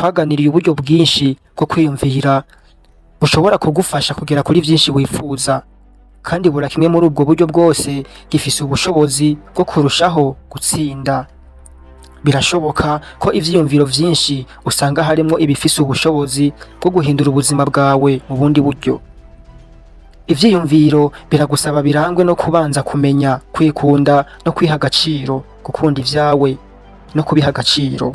Twaganiriye uburyo bwinshi bwo kwiyumvira bushobora kugufasha kugera kuri vyinshi wifuza, kandi buri kimwe muri ubwo buryo bwose gifise ubushobozi bwo kurushaho gutsinda. Birashoboka ko ivyiyumviro vyinshi usanga harimwo ibifise ubushobozi bwo guhindura ubuzima bwawe mu bundi buryo. Ivyiyumviro biragusaba birangwe no kubanza kumenya kwikunda no kwiha agaciro, gukunda ivyawe no kubiha agaciro.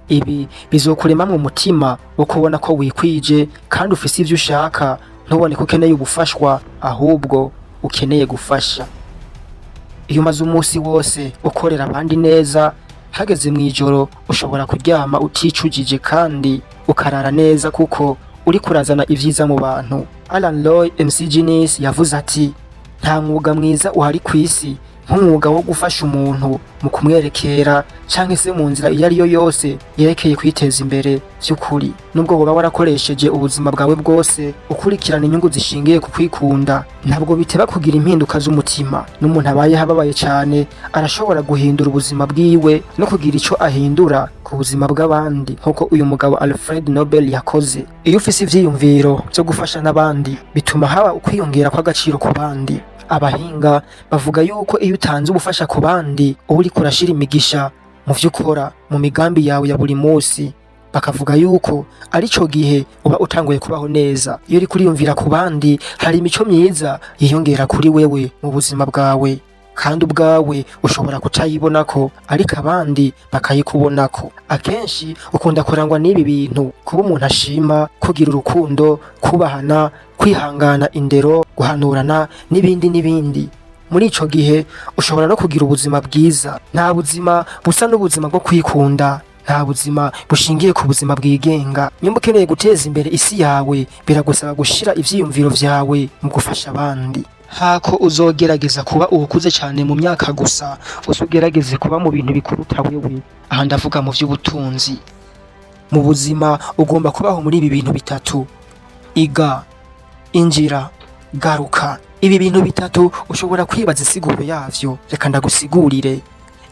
Ibi bizokuremamwo umutima wo kubona ko wikwije kandi ufise ivyo ushaka, ntubone ko ukeneye ubufashwa, ahubwo ukeneye gufasha. Iyo umaze umunsi wose ukorera abandi neza, hageze mw'ijoro ushobora kuryama uticujije kandi ukarara neza, kuko uriko urazana ivyiza mu bantu. Alan Roy MC Genius yavuze ati: "Nta mwuga mwiza uhari kw'isi nk'umwuga wo gufasha umuntu mu kumwerekera canke se mu nzira iyo ari yo yose yerekeye kwiteza imbere vy'ukuri." Nubwo woba warakoresheje ubuzima bwawe bwose ukurikirana inyungu zishingiye ku kwikunda, ntabwo biteba kugira impinduka z'umutima. N'umuntu abayeho ababaye cane arashobora guhindura ubuzima bwiwe no kugira ico ahindura ku buzima bw'abandi, nk'uko uyu mugabo Alfred Nobel yakoze. Iyo ufise ivyiyumviro vyo gufasha n'abandi, bituma haba ukwiyongera kw'agaciro ku bandi. Abahinga bavuga yuko iyo utanze ubufasha ku bandi, uba uriko urashira imigisha mu vyo ukora, mu migambi yawe ya buri munsi. Bakavuga yuko arico gihe uba utanguye kubaho neza. Iyo uriko uriyumvira ku bandi, hari imico myiza yiyongera kuri wewe mu buzima bwawe, kandi ubwawe ushobora kutayibonako, ariko abandi bakayikubonako. Akenshi ukunda kurangwa n'ibi bintu: kuba umuntu ashima, kugira urukundo, kubahana, kwihangana, indero, guhanurana n'ibindi n'ibindi. Muri ico gihe ushobora no kugira ubuzima bwiza. Nta buzima busa n'ubuzima bwo kwikunda, nta buzima bushingiye ku buzima bwigenga. Nimba ukeneye guteza imbere isi yawe, biragusaba gushira ivyiyumviro vyawe mu gufasha abandi. Hako uzogerageza kuba uwukuze cane mu myaka gusa, uzogerageze kuba mu bintu bikuruta wewe. Aha ndavuga mu vy'ubutunzi. Mu buzima ugomba kubaho muri ibi bintu bitatu: iga, injira, garuka. Ibi bintu bitatu ushobora kwibaza insiguro yavyo. Reka ndagusigurire.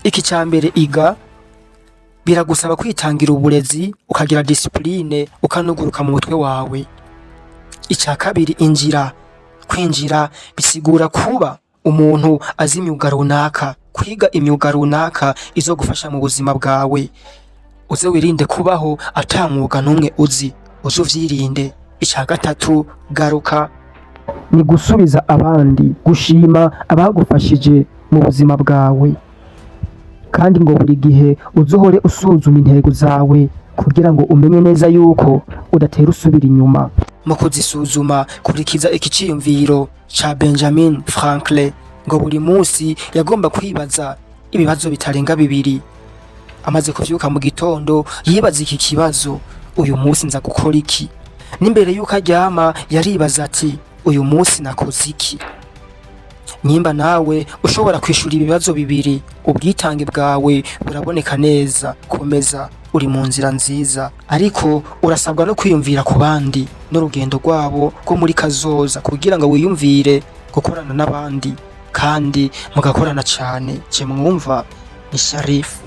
Iki ca mbere, iga, biragusaba kwitangira uburezi, ukagira discipline, ukanuguruka mu mutwe wawe. Ica kabiri, injira. Kwinjira bisigura kuba umuntu azi imyuga runaka, kwiga imyuga runaka izogufasha mu buzima bwawe. Uze wirinde kubaho ata mwuga n'umwe uzi, uze uvyirinde. Ica gatatu, garuka, ni gusubiza abandi, gushima abagufashije mu buzima bwawe. Kandi ngo buri gihe uzohore usuzuma intego zawe kugira ngo umenye neza yuko udatera usubira inyuma. Mu kuzisuzuma, kurikiza iki ciyumviro ca Benjamin Franklin, ngo buri munsi yagomba kwibaza ibibazo bitarenga bibiri. Amaze kuvyuka mu gitondo, yibaza iki kibazo: "Uyu munsi nza gukora iki?" N'imbere yuko aryama yaribaza ati: "Uyu munsi nakoze iki?" Nimba nawe ushobora kwishura ibibazo bibiri, ubwitange bwawe buraboneka neza. Komeza, uri mu nzira nziza. Ariko urasabwa no kwiyumvira ku bandi n'urugendo rwabo rwo muri kazoza, kugira ngo wiyumvire gukorana n'abandi kandi mugakorana cane. Je mwumva ni Sharifu.